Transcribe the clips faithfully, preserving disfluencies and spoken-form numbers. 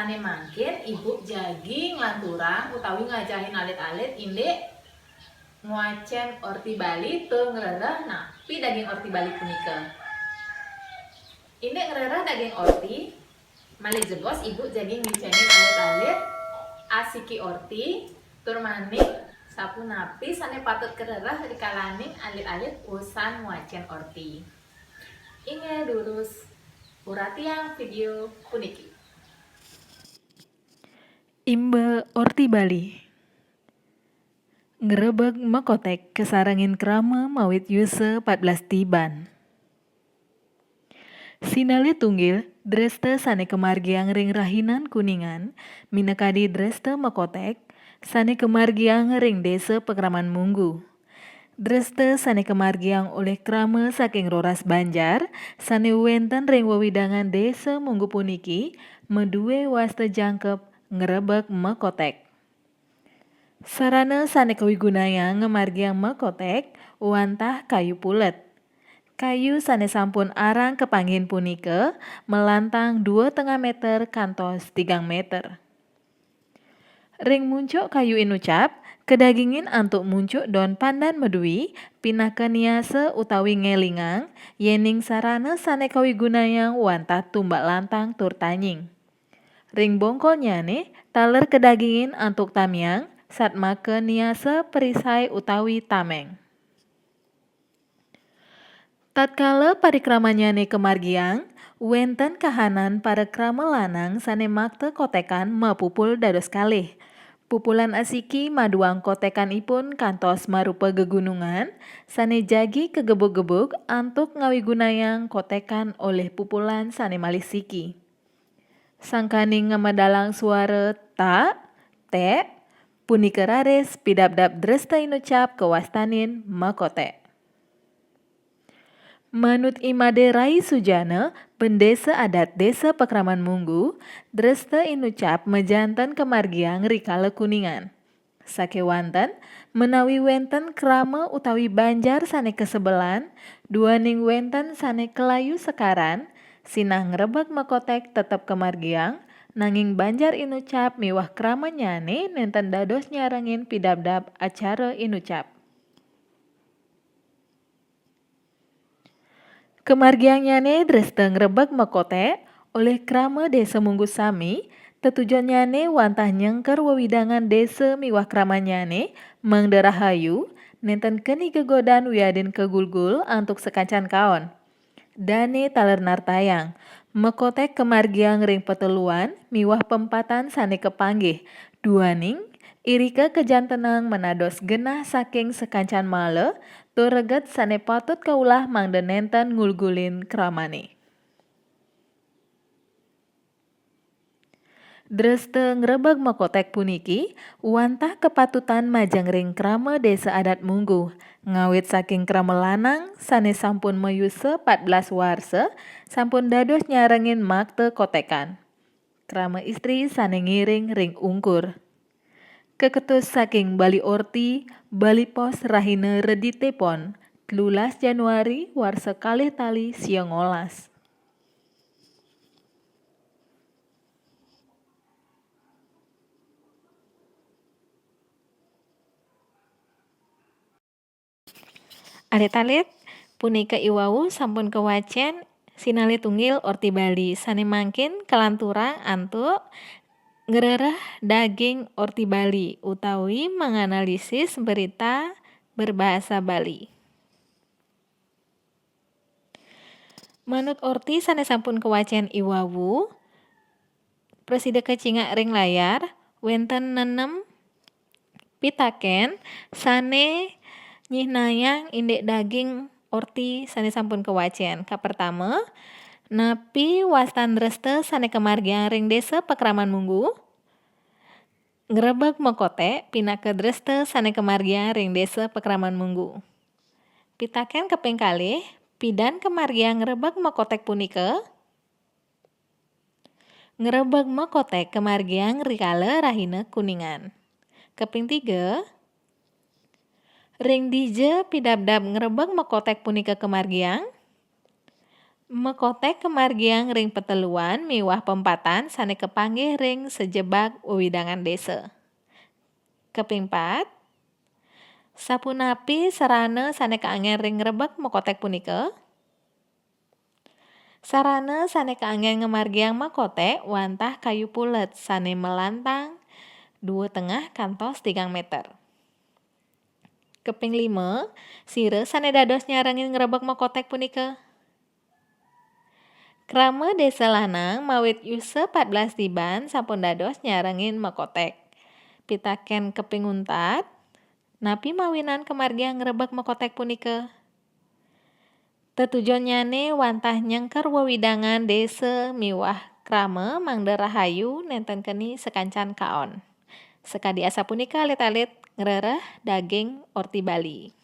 Sane mangkin ibu jagi nglanturang utawi ngajahin alit-alit indik ngwacen orti Bali tur ngrereh napi daging orti Bali punika. Indik ngrereh daging orti, malih jebos ibu jagi ngicenin alit-alit asiki orti, tur maning sapunapi sane patut karereh rikalaning alit-alit wusan ngwacen orti. Inggih durus uratiang video puniki. Imba orti Bali. Ngrebeg makotek kasarengin krama mawit yusa pat belas tiban. Sinalih tunggil, dresta sane kamargiang ring rahinan Kuningan, minakadi dresta makotek, sane kamargiang ring Desa Pakraman Munggu. Dresta sane kamargiang olih krama saking roras Banjar, sane wenten ring wewidangan Desa Munggu puniki, madue wasta jangkep ngrebeg makotek. Sarana sane kawigunayang ngamargiang makotek wantah kayu pulet. Kayu sane sampun arang kapanggihin punika malantang dua tengah meter kantos tigang meter. Ring muncuk kayu inucap, kadagingin antuk muncuk don pandan madui, pinaka niasa utawi ngelingang, yening sarana sane kawigunayang wantah tumbak lantang tur tanying. Ring bongkolnyane taler kadagingin antuk tamiang, satmaka niasa perisai utawi tameng. Tatkala parikramanyane kamargiang, wenten kahanan para krama lanang sane makta kotekan mapupul dados kalih. Pupulan asiki maduang kotekanipun kantos marupa gegunungan, sane jagi kagebug-gebug antuk ngawigunayang kotekan olih pupulan sane malih siki. Sangkaning ngamedalang suara ta, te, punika raris pidabdab dresta inucap kawastanin makotek. Manut Imade Rai Sujana, Bendesa Adat Desa Pakraman Munggu, dresta inucap majanten kamargiang rikala Kuningan. Sakewanten, menawi wenten krama utawi banjar sane kasebelan, duaning wenten sane kalayu sekaran, sinah ngrebeg makotek tetep kamargiang, nanging banjar inucap miwah kramanyane nenten dados nyarengin pidabdab acara inucap. Kamargiangnyane dresta ngrebeg makotek olih krama Desa Munggu sami, tetujonnyane wantah nyengker wewidangan desa miwah kramanyane mangda rahayu, nenten keni gegodan wiadin kagulgul antuk sakancan kaon. Dane taler nartayang, makotek kamargiang ring peteluan miwah pempatan sane kapanggih, duaning irika kajantenang manados genah saking sakancan mala tur reget sane patut kaulah mangda nenten ngulgulin kramane. Dresta ngrebeg makotek puniki wantah kapatutan majeng ring krama Desa Adat Munggu, ngawit saking krama lanang sane sampun mayusa pat belas warsa sampun dados nyarengin makta kotekan. Krama istri sane ngiring ring ungkur. Kaketus saking Bali Orti, Bali Pos rahina Redite Pon, telulas Januari warsa kalih tali sia ngolas. Alit-alit, punika iwau sampun kawacen sinalih tunggil Orti Bali sane mangkin kalanturang antuk ngrereh daging Orti Bali utawi menganalisis berita berbahasa Bali. Manut orti sane sampun kawacen iwau, prasida kacingak ring layar, wenten nenem pitaken sane nyihnayang indik daging orti sane sampun kawacen. Kapertama, napi wastan dresta sane kamargiang ring Desa Pakraman Munggu? Ngrebeg makotek pinaka dresta sane kamargiang ring Desa Pakraman Munggu. Pitaken kaping kalih, pidan kamargiang ngrebeg makotek punika? Ngrebeg makotek kamargiang rikala rahina Kuningan. Kaping tiga, ring dija pidabdab ngrebeg makotek punika kamargiang? Mekoték kamargiang ring peteluan miwah pempatan sané kapanggih ring sajebag wewidangan désa. Kaping pat, sapunapi sarana sané kaanggén ring ngrebeg mekoték punika? Sarana sané kaanggén ngamargiang mekoték wantah kayu pulet sané malantang dua tengah kantos tigang méter. Kaping lima, sira sané dados nyarengin ngrebeg mekoték punika? Krama désa lanang mawit yusa patbelas tiban sampun dados nyarengin mekoték. Pitakén kaping untat, napi mawinan kamargiang ngrebeg mekoték punika? Tetujonnyané wantah nyengker wewidangan désa miwah krama mangda rahayu nénten keni sakancan kaon. Sakadi asapunika alit-alit ngrereh daging orti Bali.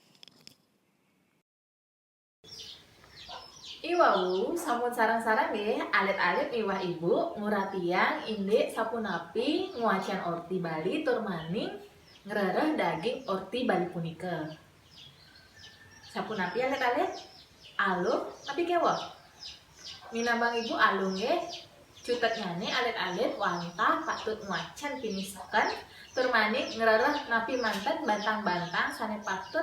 Iwau sampun sareng-sareng nggih alit-alit miwah ibu nguratiang indik sapunapi ngwacén orti Bali tur maning ngrereh daging orti Bali punika. Sapunapi alit-alit? Aluh napi kéweh? Minabang ibu aluh nggih. Cutetnyané alit-alit wantah patut ngwacén pinih seken tur maning ngrereh napi manten bantang-bantang sané patut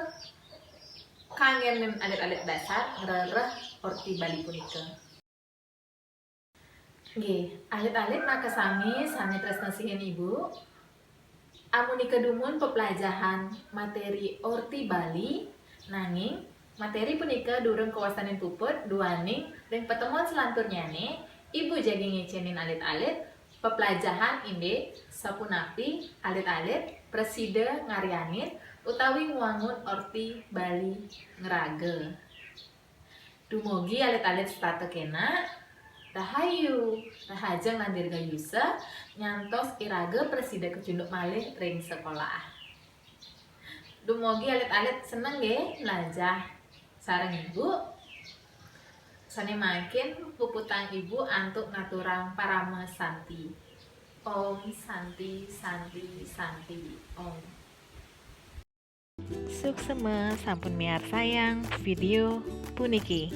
kanggénin alit-alit dasar ngrereh orti Bali punika. Nggih, alit-alit makasami sané tresna sihin ibu. Amunika dumun peplajahan materi orti Bali, nanging materi punika durung kawastanin puput duaning ring patemuan selanturnyané ibu jagi ngicénin alit-alit peplajahan indik sapunapi alit-alit prasida ngaryanin utawi ngwangun orti Bali ngraga. Dumugi alit-alit setata kénak, rahayu, rahajeng lan dirgayusa, nyantos iraga prasida kacunduk malih ring sekolah. Dumugi alit-alit seneng nggih mlajah sareng ibu. Sané mangkin puputang ibu antuk ngaturang parama santi. Om Santi, Santi, Santi, Om. Suksema sampun miarsayang video puniki.